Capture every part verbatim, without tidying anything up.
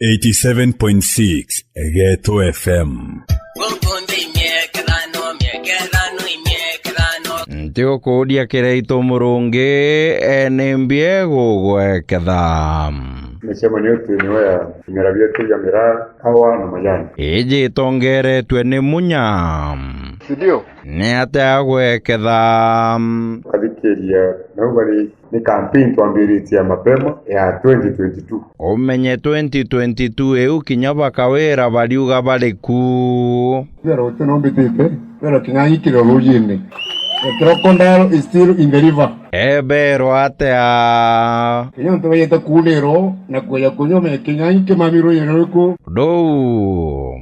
Eighty-seven point six Geto F M. Nti ukuuria Kiraitu Murungi, ene mbie gugweketha. Micemanio yetu niyo ya imera bietu ya miraa, kawa na majani. Iji itongeretue ni Munya. Si ndio? Ni atia agweketha? Ukathikiria nau bari ni campaign twambiritie ya mapema ya twenty twenty-two. Umenye twenty twenty-two iu kinya bakawira bariuga bari ku. Wira ucio no mbitite, wira king'ang'i kiri rujine. The crocodile is still in the river. Eberwa atia? Kinya antu baijite kuunirwo na kuja kunywa me king'ang'i kimami rujine ruriku? Nduu.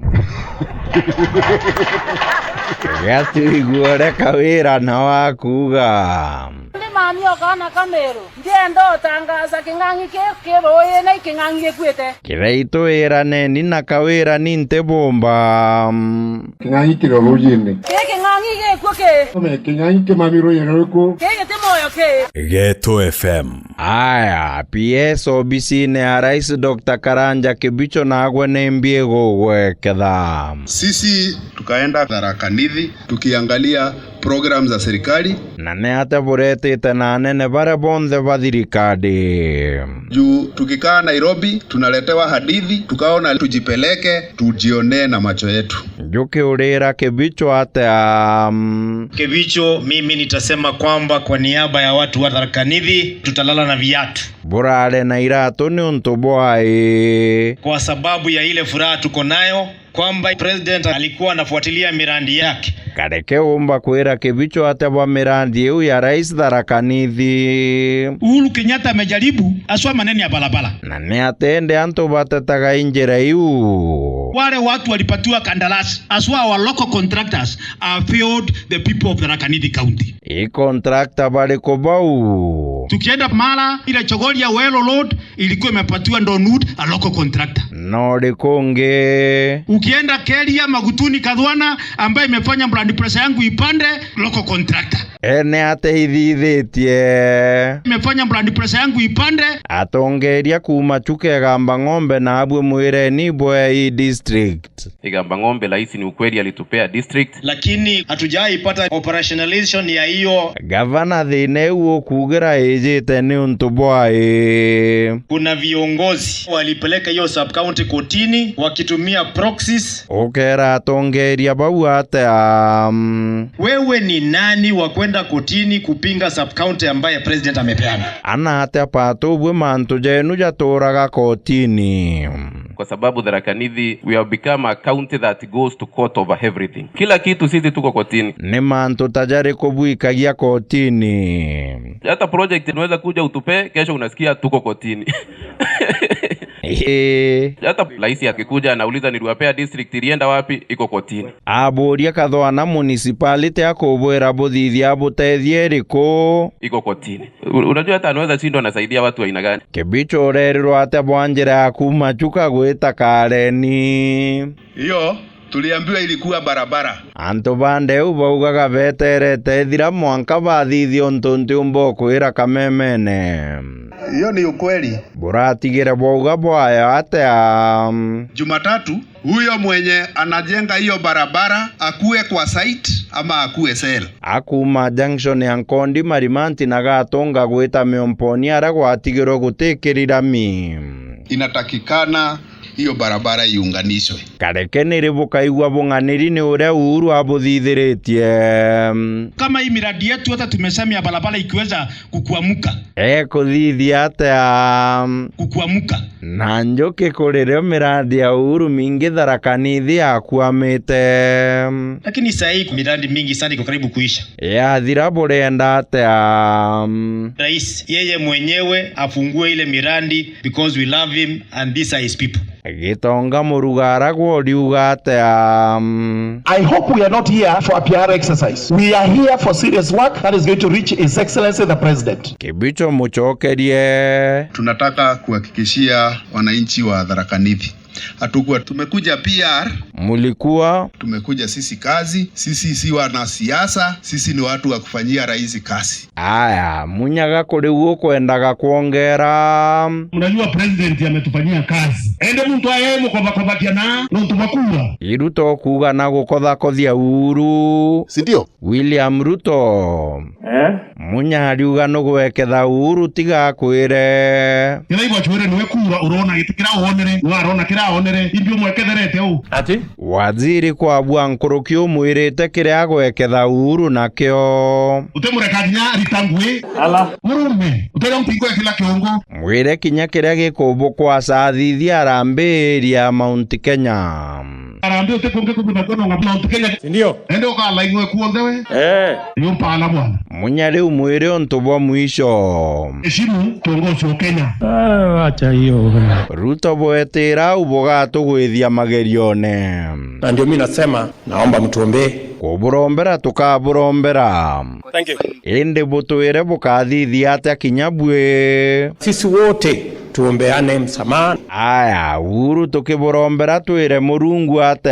Gatuigua uria Kawira nawe akuuga. Ndi mami o kaana ka Meru, ndienda utangaza king'ang'i ki ki ruuine, i king'ang'i gikuite. Kiraitu iraneni na Kawira ni nti bumba. King'ang'i kiri rujine. Ki king'ang'i gikua ki? Tume king'ang'i kimami rujine ruriku? Ki giti mwoyo ki? Geto F M. Aya, P S obisine ya Rais Doctor Karanja Kibicho nagwe ni mbi igugweketha. Sisi tukaenda Tharaka Nithi tukiangalia program za serikali. Na ni atia buretite na anene baria bonthe ba thirikari? Juu tukikaa Nairobi, tunaletewa hadithi, tukaona tujipeleke, tujionee na macho yetu. Njukiurira Kibicho atia? Kibicho, mimi nitasema kwamba kwa niaba ya watu wa Tharaka Nithi, tutalala na viatu. Burare na iratu niuntu bwai? Kwa sababu ya ile furaha tuko nayo, kwamba president alikuwa anafuatilia miradi yake. Kareke umba kwira Kibicho atia bwa miradi iu ya Rais Tharaka Nithi? Uhuru Kenyatta amejaribu, haswa maneno ya barabara. Na ni atia indi antu batetaga i njira iu? Wale watu walipatiwa kandarasi, haswa our local contractors, have failed the people of Tharaka Nithi County. I contractor bariku bau? Tukienda Mara, ile Chogoria Welo Road, ilikuwa imepatiwa Donwood, a local contractor. Na uriku ungi? Ukienda Keria, Magutuni, Kathwana, ambaye imefanya blood pressure yangu ipande, local contractor. Ene ateithithitie? Imefanya blood pressure yangu ipande. Atongeria kuuma Chuka, Igamba Ng'ombe na abwe mwireni bwe i district. Igamba Ng'ombe, rais ni ukweli alitupea district. Lakini hatujaipata operationalization ya hiyo. Gavana, thina iu ukuugira ijite niuntu bwai? Kuna viongozi walipeleka hiyo sub county kotini wakitumia proxies. Ukera atongeria bau atia? Wewe ni nani wa kwenda kotini kupinga sub county ambaye president amepeana? Ana atia patu bwe mantu jenu jaturaga kotini? Kwa sababu Tharaka Nithi, we have become a county that goes to court over everything. Kila kitu sisi tuko kotini. Ni mantu ta jariku bwikagia kotini? Hata project unaweza kuja utupe, kesho unasikia tuko kotini. Ii. Hata rais akikuja anauliza, "Niliwapea district, ilienda wapi?" Iko kotini. Aburia Kathwana municipality akubwira buthithia butethie iriku? Iko kotini. U-, unajua hata anaweza shindwa anasaidia watu aina gani. Kibicho urerirwa atia bwa njira ya kuuma Chuka gwita Kareni? Hiyo tuliambiwa ilikuwa barabara. Antu ba ndeu baugaga beterete ithira mwanka bathithia untu ntiumba ukwira kamemene. Hiyo ni ukweli. Buratigire bwauga bwaya atia? Jumatatu, huyo mwenye anajenga hiyo barabara akue kwa site ama akue cell. Akuuma junction ya Nkondi Marimanti na gatunga gwita Miomponi aria gwatigirwe gutikiri rami. Inatakikana hiyo barabara iunganishwe. Kareke niri bukaigua bung'aniri ni uria Uhuru abuthithiritie. Kama hii miradi yetu hata tumesema ya barabara ikiweza kukuamuka. Ekuthithia atia? Kukuamuka. Na njuki kuri rio miradi ya Uhuru mingi Tharaka Nithi yakuamite. Lakini saa hii miradi mingi sana iko karibu kuisha. Yathira burenda atia? Rais yeye mwenyewe afungue ile miradi because we love him and these are his people. Gitonga Muruga aragwa uriuga atia? I hope we are not here for a P R exercise. We are here for serious work that is going to reach His Excellency the President. Kibicho mucokerie. Tunataka kuhakikishia wananchi wa Tharaka Nithi Hatukuwa tumekuja P R. Mlikuwa. Tumekuja sisi kazi. Sisi si wanasiasa, sisi ni watu wa kufanyia rais kazi. Aya, Munyaga kuri u ukwendaga kwongera. Mnajua president ametufanyia kazi. Ende muntu aye mukobakobakia na nontu bakura. Iruto kuuga na gukothakothia Uhuru. Si ndio? William Ruto. Eh? Munya ariuga nugweketha Uhuru tiga akwire. Kira igwachwire niwe kura urona giti kira wonere, niwe arona kira wonere, imbi umweketherete u. Ati? Waziri kwabua nkuruki umwirite kiria agweketha Uhuru nakio. Utemureka kinya rita ngui. Ala. Murume, utega mtingo ya kila kiongo. Mwire kinya kiria gikubukwaca athithia Harambee area ya Mount Kenya. Harambee utikungi kuthima kuno nga Mount Kenya. Ndio. Ende ukalaingwe kuonthe we. Eh. Ni umpala bwana. Munya riu mwire untu bwa mwisho. Heshimu kiongozi wa Kenya. Ah, acha hiyo. Ruto bwetira au bugatugwithia magerione. Na ndio mimi nasema, naomba mtuombee. Kuburombera tukaburombera. Thank you. Indi butwire bukathithia atia kinya bwi? Sisi wote tuombeane msamaha. Aya, Uhuru tukiburombera twire Murungu atia?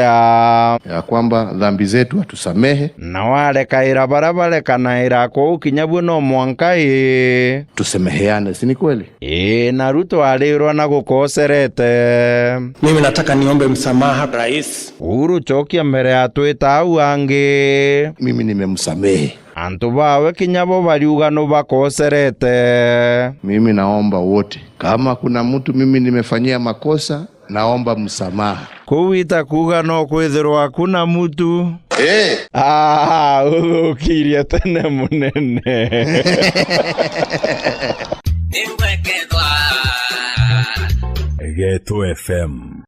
Ya kwamba dhambi zetu atusamehe. Na warekaira baria barekanaira kuu kinya bwi no mwanka ii. Tusemeheane, si ni kweli? Ii, na Ruto arirwa na gukoserete. Mimi nataka niombe msamaha, Rais. Uhuru cokia mbere atwita au angi. Mimi nimemsamehe. Antu bawe kinya bo bariuga nubakoserete. Mimi naomba wote, kama kuna mtu mimi nimefanyia makosa, naomba msamaha. Kuu ita kuuga no kwithirwa hakuna mtu. Eh. Ah, uthukirie tene munene. Geto F M.